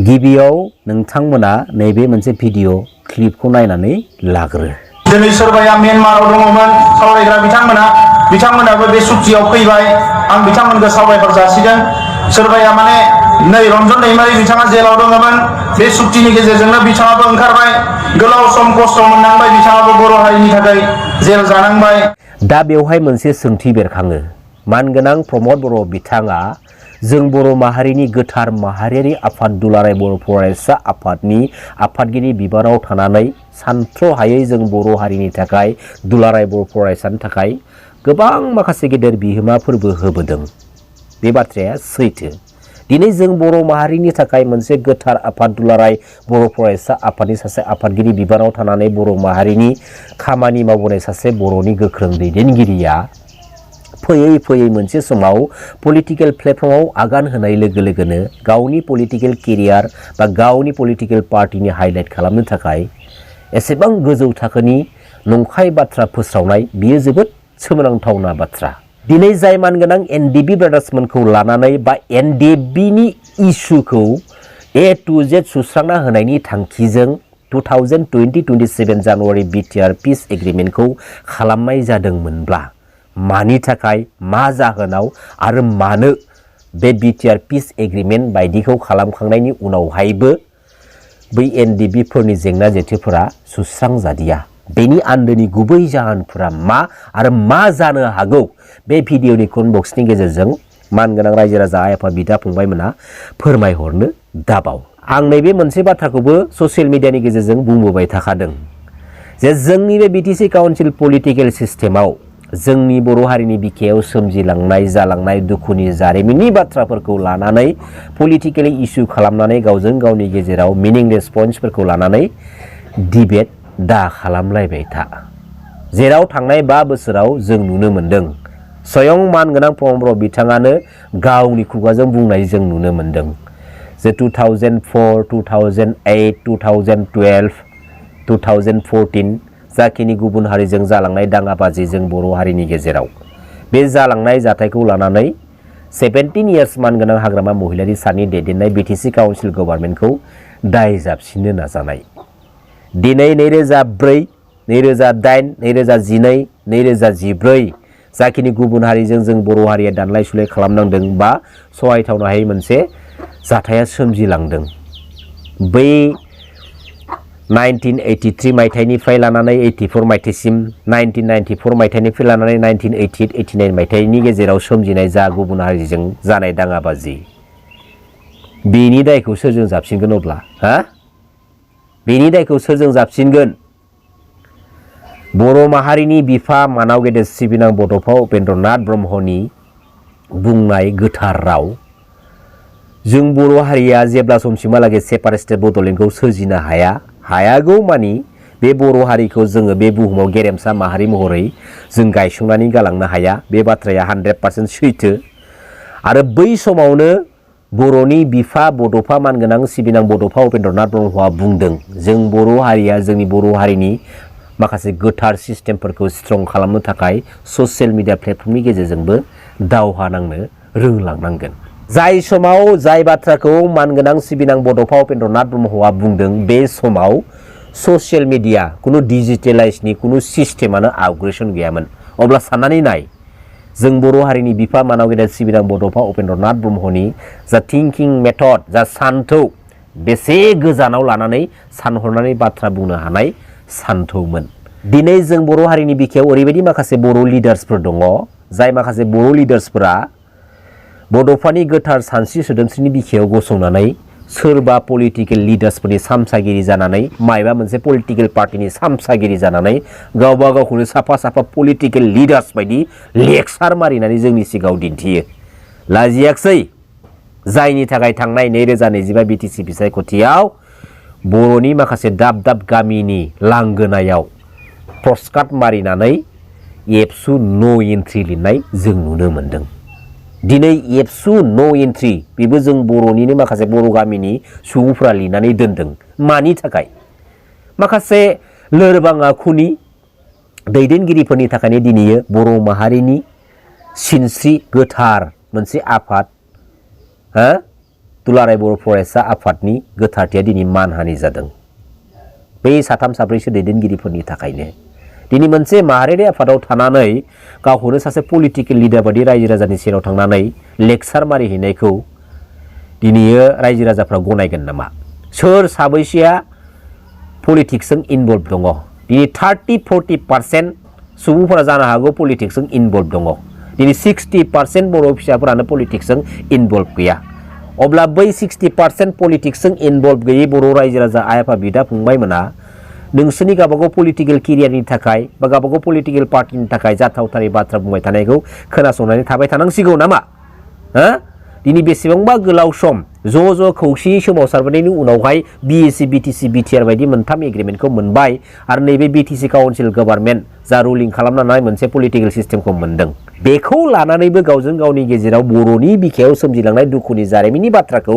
गिबियाव नोंथांमोना नैबे मोनसे भिडिअ क्लिपखौ नायनानै लाग्रो। दिनै सोरबाया म्यानमाराव दङमोन सावरायग्रा बिथांमोनाबो बे सुक्तियाव फैबाय। आं बिथांमोनखौ साबायखर जासिदों। सोरबाया माने नै रन्जन दैमारि बिथाङा जेलाव दङमोन, बे सुक्तिनि गेजेरजोंनो बिथाङाबो ओंखारबाय। गोलाव सम खस्थ' मोननांबाय, बिथाङाबो बर' हारिनि थाखाय जेल जानांबाय। दा बेवहाय मोनसे सोंथि बेरखाङो। मानगोनां प्रमद बर' बिथाङा जों बर' माहारिनि गोथार माहारियारि आफाद दुलाराय बर' फरायसा आफादनि आफादगिरि बिबानाव थानानै सानथ्र'हायै जों बर' हारिनि थाखाय दुलाराय बर' फरायसानि थाखाय गोबां माखासे गेदेर बिहोमाफोरबो होबोदों। बे बाथ्राया सैथो। दिनै जों बर' माहारिनि थाखाय मोनसे गोथार आफाद दुलाराय बर' फरायसा आफादनि सासे आफादगिरि बिबानाव थानानै बर' माहारिनि खामानि मावबोनाय सासे बर'नि गोख्रों दैदेनगिरिया फैयै फैयै मोनसे समाव पलिटिकेल प्लेटफर्माव आगान होनाय लोगो लोगोनो गावनि पलिटिकेल केरियार बा गावनि पलिटिकेल पार्टिनि हाइलाइट खालामनो थाखाय एसेबां गोजौ थाखोनि नंखाय बाथ्रा फोस्रावनाय, बियो जोबोद सोमोनांथावना बाथ्रा। दिनै जाय मानगोनां एनडिबि ब्रादार्समोनखौ लानानै बा एनडिबिनि इस्युखौ ए टु जेड सुस्रांना होनायनि थांखिजों 2027 जानुवारि बिटिआर पिस एग्रिमेन्टखौ खालामनाय जादोंमोनब्ला मानि थाखाय, मा जाहोनाव आरो मानो बे बिटिआर पिस एग्रिमेन्ट बायदिखौ खालामखांनायनि उनावहायबो बै एनडिबिफोरनि जेंना जेथोफोरा सुस्रांजादिया, बेनि आन्दोनि गुबै जाहोनफोरा मा आरो मा जानो हागौ, बे भिडिअनि कमेन्ट बक्सनि गेजेरजों मानगोनां रायजो राजा आइ आफा बिदा फंबायमोना फोरमायहरनो दाबाव। आं नैबे मोनसे बाथ्राखौबो ससियेल मिडियानि गेजेरजों बुंबोबाय थाखादों जे जोंनि बे बिटिसि काउन्सिल पलिटिकेल सिस्टेमाव जोंनि बर' हारिनि बिखायाव सोमजिलांनाय जालांनाय दुखुनि जारिमिननि बाथ्राफोरखौ लानानै पलिटिकेलि इस्यु खालामनानै गावजों गावनि गेजेराव मिनिंलेस पइन्ट्सफोरखौ लानानै डिबेट दा खालामलायबाय था। जेराव थांनाय 5 बोसोराव जों नुनो मोन्दों, स्वयं मानगोनां प्रमद बर' बिथाङानो गावनि खुगाजों बुंनाय जों नुनो मोन्दों जे 2004, 2008, 2012, 2014 जाखिनि गुबुन हारिजों जालांनाय दाङाबाजि जों बर' हारिनि गेजेराव, बे जालांनाय जाथायखौ लानानै 17 इयार्स मानगोनां हाग्रामा महिलारि साननि दैदेननाय बिटिसि काउन्सिल गभर्नमेन्टखौ दाय जाबसिननो नाजानाय। दिनै 2004, 2008, 2012, 2014 जाखिनि गुबुन हारिजों जों बर' हारिया दानलाय सुलाय खालामनांदों बा सहायथावनायै मोनसे जाथाया सोमजिलांदों। बै 1983 मायथाइनिफ्राय लानानै 84 मायथाइसिम, 1994 मायथाइनिफ्राय लानानै 1988-89 मायथाइनि गेजेराव सोमजिनाय जा गुबुन हारिजों जानाय दाङाबाजि, बेनि दायखौ सोरजों जाबसिनगोन अब्ला? बेनि दायखौ सोरजों जाबसिनगोन? बर' माहारिनि बिफा मानाव गेदेर सिबिनां बड'फा उपेन्द्रनाथ ब्रह्मनि बुंनाय गोथार राव, जों बर' हारिया जेब्ला समसिमहालागै सेपारेटेड बड'लेण्डखौ सोरजिनो हायागौ मानि बे बर' हारिखौ जोङो बे बुहुमाव गेरेमसा माहारि महरै जों गायसंनानै गालांनो हाया। बे बाथ्राया 100% सैथो। आरो बै समावनो बर'नि बिफा बड'फा मानगोनां सिबिनां बड'फा उपेन्द्रनाथ ब्रह्मआ बुंदों, जों बर' हारिया जोंनि बर' हारिनि माखासे गोथार सिस्टेमफोरखौ स्ट्रं खालामनो थाखाय ससियेल मिडिया प्लेटफर्मनि गेजेरजोंबो दावहा नांनो रोंलांनांगोन। जाय समाव जाय बाथ्राखौ मानगोनां सिबिनां बड'फा उपेन्द्रनाथ ब्रह्मआ बुंदों, बे समाव ससियेल मिडिया कुनु डिजिटेलाइजनि कुनु सिस्टेमानो आपग्रेसन गैयामोन। अब्ला साननानै नाय, जों बर' हारिनि बिफा मानाव गेदेर सिबिनां बड'फा उपेन्द्रनाथ ब्रह्मनि जा थिंकिं मेथड, जा सान्थौ, बेसे गोजानाव लानानै सानहरनानै बाथ्रा बुंनो हानाय सान्थौमोन। दिनै जों बर' हारिनि बिखायाव ओरैबायदि माखासे बर' लिडार्सफोर दङ, जाय माखासे बर' लिडार्सफोरा बड'फानि गोथार सानस्रि सोदोमस्रिनि बिखायाव गसंनानै सोरबा पलिटिकेल लिडार्सफोरनि सामसागिरि जानानै, मायबा मोनसे पलिटिकेल पार्टिनि सामसागिरि जानानै गावबा गावखौनो साफा साफा पलिटिकेल लिडार्स बायदि लेक्सार मारिनानै जोंनि सिगाङाव दिन्थियो। लाजियाखसै? जायनि थाखाय थांनाय 2025 बिटिसि बिसायख'थियाव बर'नि माखासे दाब दाब गामिनि लांगोनायाव पस्टकार्ड मारिनानै एबसु नो एन्ट्रि लिरनाय जों नुनो मोन्दों। दिनै एबसु नो एन्ट्रि, बेबो जों बर'निनो माखासे बर' गामिनि सुबुंफोरा लिरनानै दोनदों। मानि थाखाय? माखासे लोरबां आखुनि दैदेनगिरिफोरनि थाखायनो दिनै बर' माहारिनि सिनस्रि गोथार मोनसे आफाद दुलाराय बर' फरायसा आफादनि गोथारथिया दिनै मानहानि जादों बै साथाम साब्रैसो दैदेनगिरिफोरनि थाखायनो दिनै मोनसे माहारियारि आफादाव थानानै गावखौनो सासे पलिटिकेल लिडार बादि रायजो राजानि सेराव थांनानै लेक्सार मारिहैनायखौ दिनैयो रायजो राजाफ्रा गनायगोन नामा सोर साबैसेया पलिटिक्सजों इनभल्भ दङ दिनै 30-40% सुबुंफोरा जानो हागौ पलिटिक्सजों इनभल्भ दङ दिनै 60% बर' फिसाफोरानो पलिटिक्सजों इनभल्भ गैया अब्ला बै 60% पलिटिक्सजों इनभल्भ गैयै बर' रायजो राजा आइ आफा बिदा फंबायमोना नोंसोरनि गावबागाव पलिटिकेल केरियारनि थाखाय बा गावबागाव पलिटिकेल पार्टिनि थाखाय जाथावथारै बाथ्रा बुंबाय थानायखौ खोनासंनानै थाबाय थानांसिगौ नामा हो दिनै बेसेबांबा गोलाव सम ज' खौसेयै सोमावसारबोनायनि उनावहाय BAC BTC BTR बायदि मोनथाम एग्रिमेन्टखौ मोनबाय आरो नैबे BTC काउन्सिल गभर्नमेन्ट जा रुलिं खालामनानै मोनसे पलिटिकेल सिस्टेमखौ मोनदों बेखौ लानानैबो गावजों गावनि गेजेराव बर'नि बिखायाव सोमजिलांनाय दुखुनि जारिमिननि बाथ्राखौ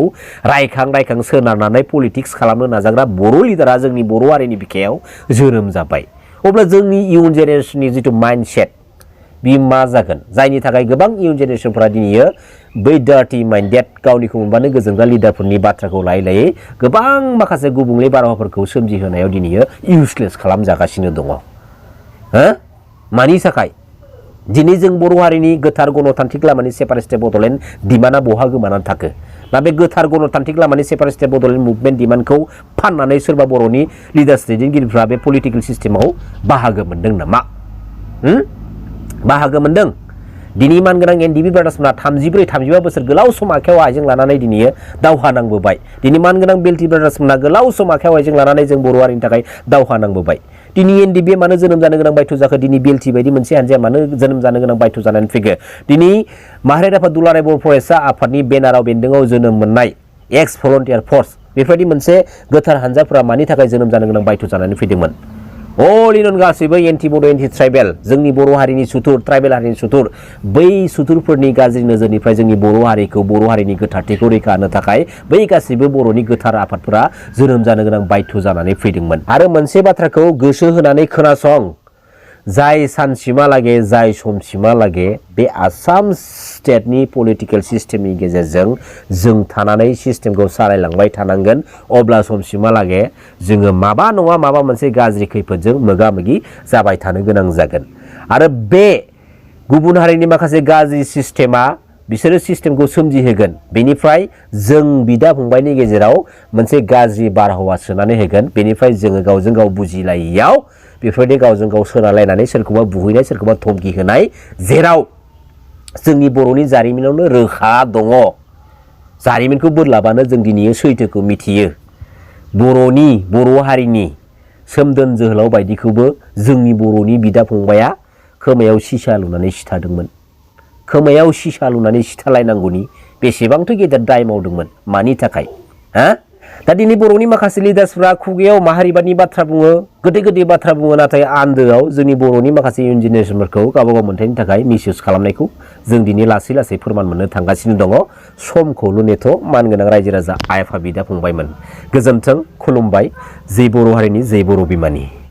रायखां सोनारनानै पलिटिक्स खालामनो नाजाग्रा बर' लिडारा जोंनि बर' हारिनि बिखायाव जोनोम जाबाय अब्ला जोंनि इयुन जेनेरेसननि जिथु माइन्डसेट बि मा जागोन जायनि थाखाय गोबां इयुन जेनेरेसनफोरा दिनैयो बै डार्टि माइन्डेड गावनिखौ मोनबानो गोजोनग्रा लिडारफोरनि बाथ्राखौ लायै गोबां माखासे गुबुंले बारहावाफोरखौ सोमजिहोनायाव दिनैयो इउसलेस खालामजागासिनो दङ हो मानि थाखाय दिनै जों बर' हारिनि गोथार गणतान्त्रिक लामानि सेपारेटिस्ट बड'लेण्ड डिमान्डआ बहा गोमानानै थाखो ना बे गोथार गणतान्त्रिक लामानि सेपारेटिस्ट बड'लेण्ड मुभमेन्ट डिमान्डखौ फाननानै सोरबा बर'नि लिडार्स दैदेनगिरिफ्रा बे पलिटिकेल सिस्टेमाव बाहागो मोनदों नामा बाहागो मोनदों दिनै मानगोनां NDB ब्रादार्समोना 34-35 बोसोर गोलाव सम आखायाव आइजें लानानै दिनै दावहा नांबोबाय दिनै मानगोनां बेल्टि ब्रादार्समोना गोलाव सम आखायाव आइजें लानानै जों बर' हारिनि थाखाय दावहा नांबोबाय दिनै NDB मानो जोनोम जानो गोनां बायथ' जाखो दिनै बेल्टि बायदि मोनसे हान्जाया मानो जोनोम जानो गोनां बायथ' जानानै फैखो दिनै माहारियारि आफाद दुलाराय बर' फरायसा आफादनि बेनाराव बेन्दोंआव जोनोम मोननाय एक्स भलन्टियार फर्स बेफोरबायदि मोनसे गोथार हान्जाफोरा मानि थाखाय जोनोम जानो गोनां बायथ' जानानै फैदोंमोन अल इन गासैबो एन्टि बड' एन्टि ट्राइबेल जोंनि बर' हारिनि सुथुर ट्राइबेल हारिनि सुथुर बै सुथुरफोरनि गाज्रि नोजोरनिफ्राय जोंनि बर' हारिखौ बर' हारिनि गोथारथिखौ रैखा होनो थाखाय बै गासैबो बर'नि गोथार आफादफोरा जोनोम जानो गोनां बायथ' जानानै फैदोंमोन आरो मोनसे बाथ्राखौ गोसो होनानै खोनासं जाय सानसिमहालागै जाय समसिमहालागै बे आसाम स्टेटनि पलिटिकेल सिस्टेमनि गेजेरजों जों थानानै सिस्टेमखौ सालायलांबाय थानांगोन अब्ला समसिमहालागै जोङो माबा नङा माबा मोनसे गाज्रि खैफोदजों मोगा मोगि जाबाय थानो गोनां जागोन आरो बे गुबुन हारिनि माखासे गाज्रि सिस्टेमा बिसोरो सिस्टेमखौ सोमजिहोगोन बेनिफ्राय जों बिदा फंबायनि गेजेराव मोनसे गाज्रि बारहावा सोनानै होगोन बेनिफ्राय जोङो गावजों गाव बुजिलायैयाव बेफोरबायदि गावजों गाव सोनारलायनानै सोरखौबा बुहैनाय सोरखौबा धमकि होनाय जेराव जोंनि बर'नि जारिमिनावनो रोखा दङ जारिमिनखौ बोरलाबानो जों दिनै सैथोखौ मिथियो बर' हारिनि सोमदोन जोहोलाव बायदिखौबो जोंनि बर'नि बिदा फंबाया खोमायाव सिसा लुनानै सिथादोंमोन खोमायाव सिसा लुनानै सिथालायनांगौनि बेसेबांथो गेदेर दाय मावदोंमोन मानि थाखाय हा दा दिनै बर'नि माखासे लिडार्सफ्रा खुगायाव माहारिबादनि बाथ्रा बुङो गोदै बाथ्रा बुङो नाथाय आन्दोआव जोंनि बर'नि माखासे इयुन जेनेरेसनफोरखौ गावबागाव मोन्थायनि थाखाय मिसइउज खालामनायखौ जों दिनै लासै फोरमान मोननो थांगासिनो दङ समखौल' नेथ' मानगोनां रायजो राजा आइ आफा बिदा फंबायमोन गोजोन्थों खुलुमबाय जै बर' हारिनि जै बर' बिमानि